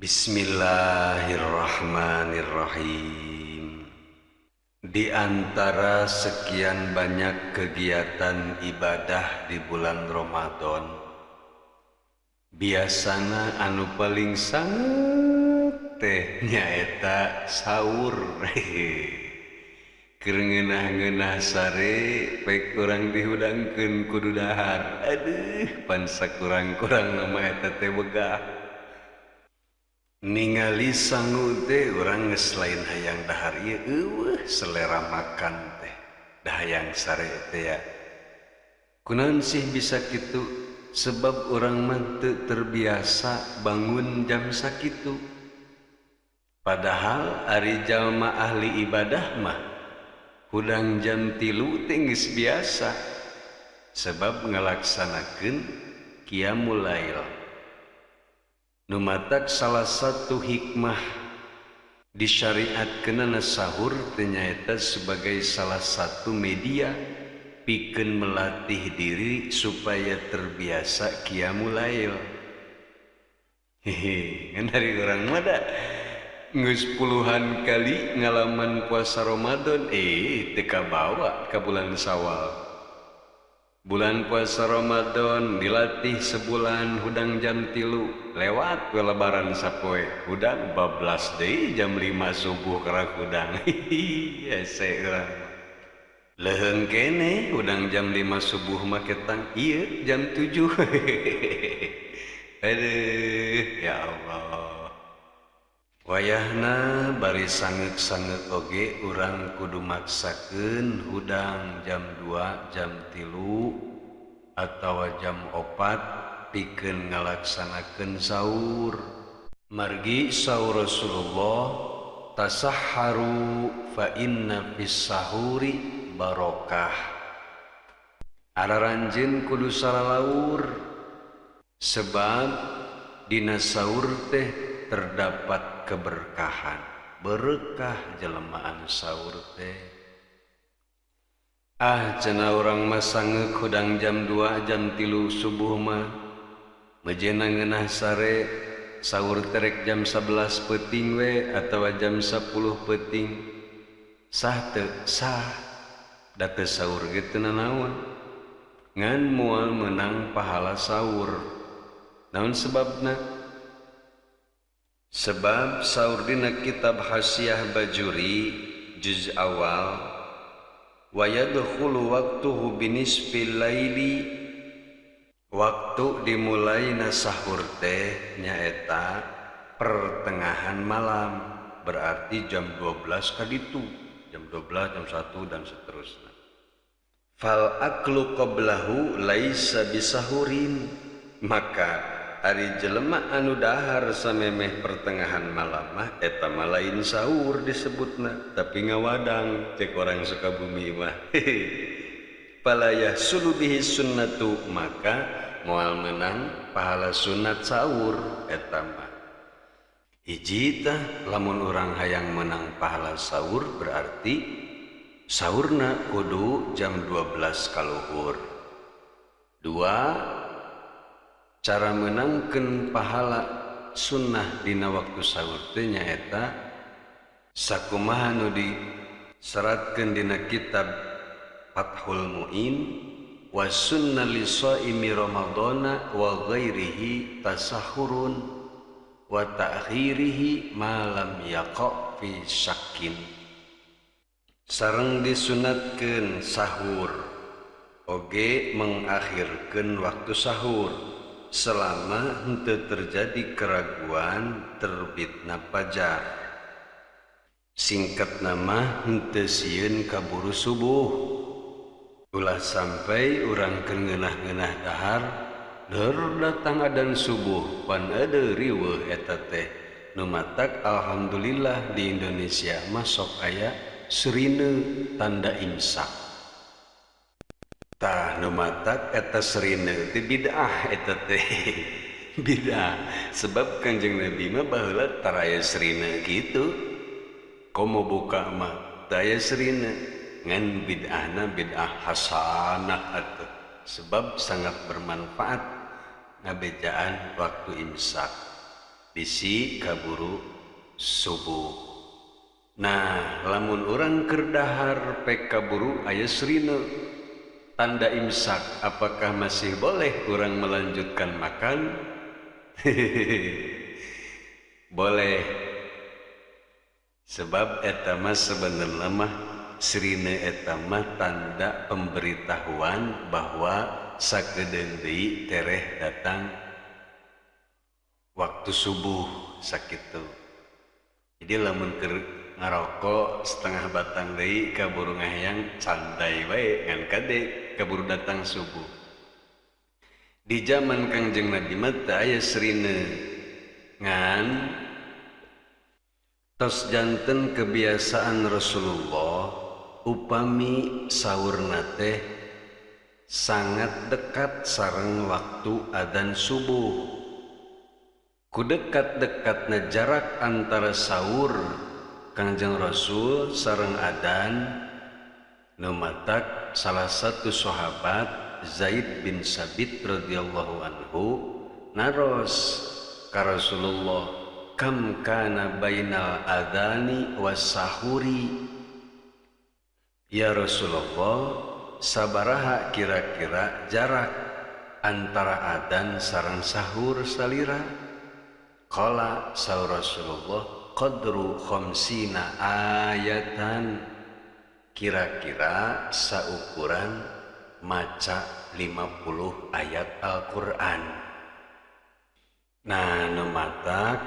Bismillahirrahmanirrahim. Di antara sekian banyak kegiatan ibadah di bulan Ramadan, biasana anu paling sangat teh nyaeta sahur. Keur ngeunah-ngeunah sare, pek urang dihudangkeun kudu dahar. Aduh, pan sakurang-kurangna mah eta teh begah. Ningali sangu teh urang geus lain hayang dahar ieu, euweuh selera makan teh da hayang sare teh ya. Kunaon sih bisa kitu? Sebab urang mah teu terbiasa bangun jam sakitu. Padahal ari jalma ahli ibadah mah hudang jam 3 teh geus biasa, sebab ngalaksanakeun qiyamul lail. Nu matak salah satu hikmah disyariatkeunana sahur teh nyaeta sebagai salah satu media pikeun melatih diri supaya terbiasa qiyamul lail. Hehe, ngan ari urang mah da geus puluhan kali ngalaman puasa Ramadan, teu kabawa ka bulan Syawal. Bulan puasa Ramadan dilatih sebulan hudang jam 3, lewat we lebaran sapoe, hudang bablas deui jam 5 subuh kerak hudang. Hihi, hese urang. Leuheung keneh hudang jam 5 subuh mah ketang ieu jam 7. Aduh, ya Allah. Wayahna bari sangeuk-sangeuk oge urang kudu maksakeun hudang jam 2, jam 3 atawa jam 4 pikeun ngalaksanakeun sahur. Margi saur Rasulullah, tasahharu fa inna fis sahuri barokah. Araranjeun kudu salalaur, sebab dina sahur teh terdapat keberkahan, berkah jelema anu sahur teh. Ah, cenah urang mah sangeuk hudang jam 2, jam 3 subuh mah mejena ngeunah sare, sahur terek jam 11 peuting we atawa jam 10 peuting. Sah teu? Sah. Da teu sahur ge teu nanaon, ngan moal meunang pahala sahur. Naon sebabna? Sebab saur dina kitab Hasyiah Bajuri juz awal, wa yadkhulu waqtuhu binisfil laili, waktu dimulaina sahur teh nyaeta pertengahan malam, berarti jam 12 kaditu, jam 12, jam 1 dan seterusnya. Fal aklu qablahu laisa bisahurin, maka ari jelema anu dahar samemeh pertengahan malam mah eta mah lain sahur disebutna, tapi ngawadang cek orang Sukabumi mah. Fala yahsulu bihi sunnatu, maka moal menang pahala sunat sahur eta mah. Hiji tah, lamun urang hayang menang pahala sahur berarti sahurna kudu jam 12 kaluhur. Dua, cara menangkeun pahala sunnah dina waktu sahur teh nyaeta sakumaha nu diseratkeun dina kitab Fathul Muin, wa sunna li shaimi ramadhana wa ghairihi tasahhurun wa ta'khirihi ma lam yaqa fi syakkin. Sareng disunatkeun sahur oge mengakhirkeun waktu sahur selama henteu terjadi keraguan terbitna fajar. Singkat nama henteu sieun kaburu subuh. Ulah sampai urang keur ngeunah-ngeunah dahar, der datang adan subuh, pan eueuh riweuh eta teh. Nu matak alhamdulillah di Indonesia mah sok aya sirine tanda imsak. Tah, nu matak eta sirine teh bid'ah eta teh. Bid'ah sebab Kanjeng Nabi mah baheula tara aya sirine kitu. Komo buka mah teu aya sirine, ngan bid'ahna bid'ah hasanah atuh, sebab sangat bermanfaat ngabejaan waktu imsak. Bisi kaburu subuh. Nah, lamun urang keur dahar pek kaburu aya srine tanda imsak, apakah masih boleh urang melanjutkan makan? Boleh. Sebab eta mah sebenarnya mah srine eta mah tanda pemberitahuan bahwa sakedeung deui tereh datang waktu subuh sakitu. Jadi lamun keur ngarokok setengah batang deui kaburu ngaheyang, santai wae, ngan kade kaburu datang subuh. Di zaman Kangjeng Nabi mah teu aya srine, ngan tos janten kebiasaan Rasulullah upami sahurna teh sangat dekat sareng waktu adzan subuh. Ku dekat-dekatna jarak antara sahur Kangjeng Rasul sareng adzan, nu matak salah satu sahabat, Zaid bin Sabit radhiyallahu anhu, naros ka Rasulullah, "Kam kana bainal adzani was sahuri?" Ya Rasulullah, sabaraha kira-kira jarak antara adzan sareng sahur salira? Qala, saur Rasulullah, qadru khamsina ayatan, kira-kira saukuran maca 50 ayat Al-Qur'an. Nah, nu matak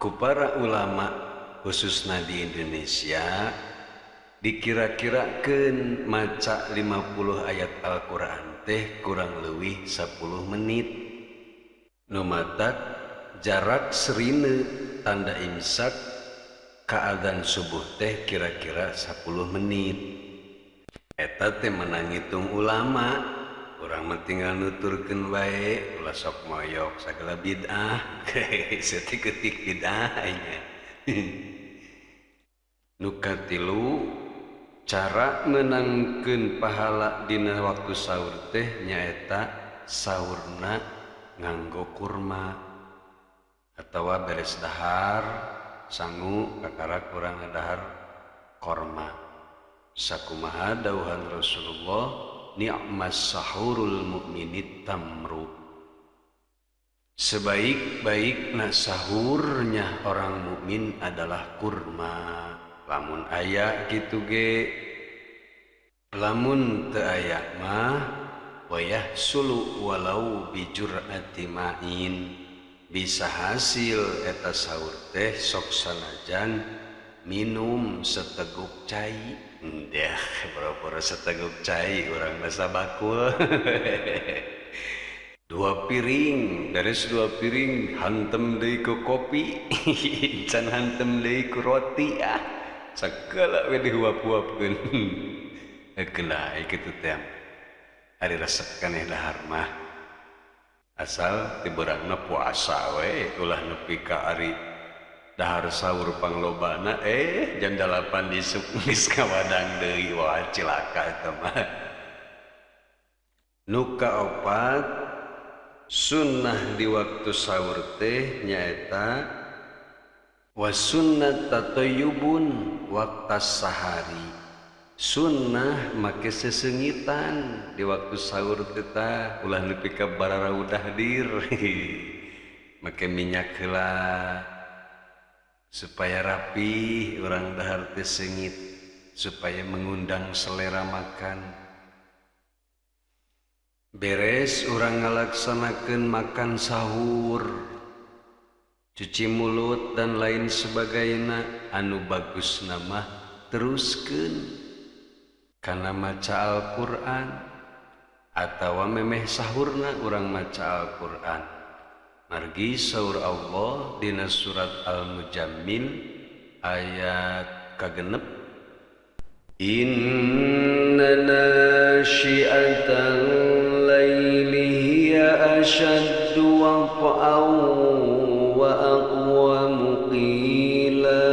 ku para ulama khususna di Indonesia dikira-kirakeun maca 50 ayat Al-Qur'an teh kurang leuwih 10 menit. Nu matak jarak serine tanda imsak ka adzan subuh teh kira-kira 10 menit. Eta teh menang ngitung ulama, urang mah tinggal nuturkeun wae, ulah sok moyok sagala bid'ah. Saeutik-eutik bid'ah nya. Nu katilu, cara menangkeun pahala dina waktu sahur teh nyaeta sahurna nganggo kurma atawa beres dahar sangu kakara kurang dahar korma. Sakumaha dawuhan Rasulullah, ni'mas sahurul mu'minit tamru, sebaik-baikna sahurnya orang mukmin adalah kurma. Lamun aya kitu ge, lamun teu aya mah wayah sulu walau bijur'ati ma'in, bisa hasil eta sahur teh sok sanajan minum seteguk cai. Dah boro-boro seteguk cai, urang masa bakul dua piring, beres dua piring hantem deui ku kopi, can hantem deui ku roti, ah sagala we dihuap-huapkeun. Kena kitu teh ari resep kaneh dahar mah, asal tiberangna puasa we, ulah nepi ka ari dahar sahur panglobana jam 8 isuk geus kawadang deui, wah cilaka eta mah. Nu kaopat, sunnah di waktu sahur teh nyaeta wa sunnat tatayyubun waqtas sahari, sunnah make sesengitan di waktu sahur teh, tah ulah nepi ka bararaudah dir, make minyak heula supaya rapi urang dahar teh seungit, supaya mengundang selera makan. Beres urang ngalaksanakeun makan sahur, cuci mulut dan lain sebagainya, anu bagus nama teruskeun kana maca Al-Qur'an atawa memeh sahurna urang maca Al-Qur'an. Margi saur Allah dina surat Al-Muzammil ayat kagenep, inna nasyi'atal laili hiya ashaddu waqa'an wa aqwamu qila.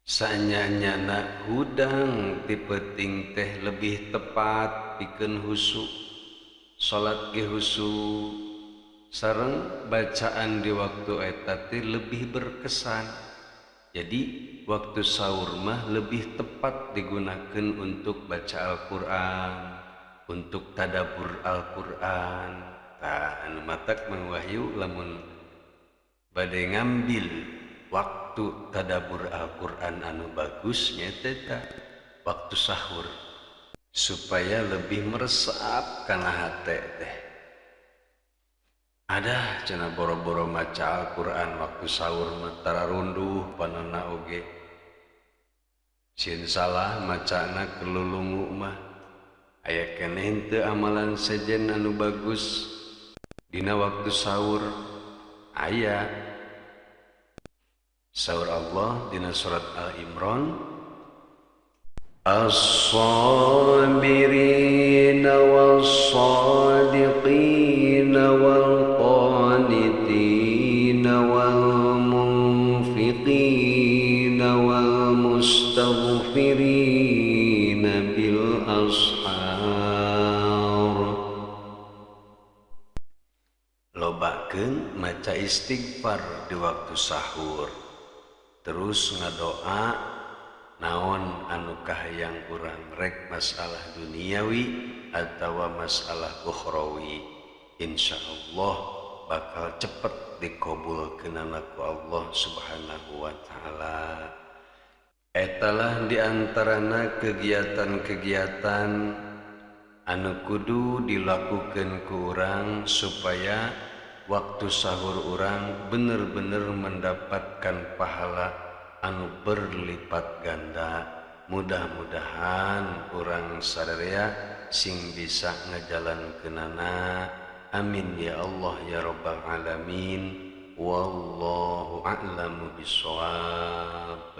Sanyanyana hudang ti peuting teh lebih tepat pikeun husu, salat ge husu. Sareng bacaan di waktu eta teh lebih berkesan. Jadi waktu sahur mah lebih tepat digunakan untuk baca Al-Quran, untuk tadabur Al-Quran. Tah, anu matak Mang Wahyu lamun bade ngambil waktu tadabur Al-Quran anu bagusnya teh waktu sahur, supaya lebih meresap kana hate teh. Ada cenah boro-boro maca Al-Quran waktu sahur mah tararunduh panonna oge, sieun salah macana, kelulungu mah. Aya keneh henteu amalan sejen anu bagus dina waktu sahur? Aya. Saur Allah dina surat Al-Imran, الصابرين والصادقين والقانتين والمنفقين والمستغفرين بالأسحار. Lobakeun maca istighfar di waktu sahur, terus ngadoa naon anu kahayang urang, rek masalah duniawi atau masalah ukhrawi, insya Allah bakal cepet dikabulkeun ku Allah Subhanahu wa Ta'ala. Etalah diantarana kegiatan-kegiatan anu kudu dilakukan ku urang supaya waktu sahur urang bener-bener mendapatkan pahala anu berlipat ganda. Mudah-mudahan urang sadaya sing bisa ngajalankeunana. Amin ya Allah ya Rabbal alamin. Wallahu a'lamu bissawab.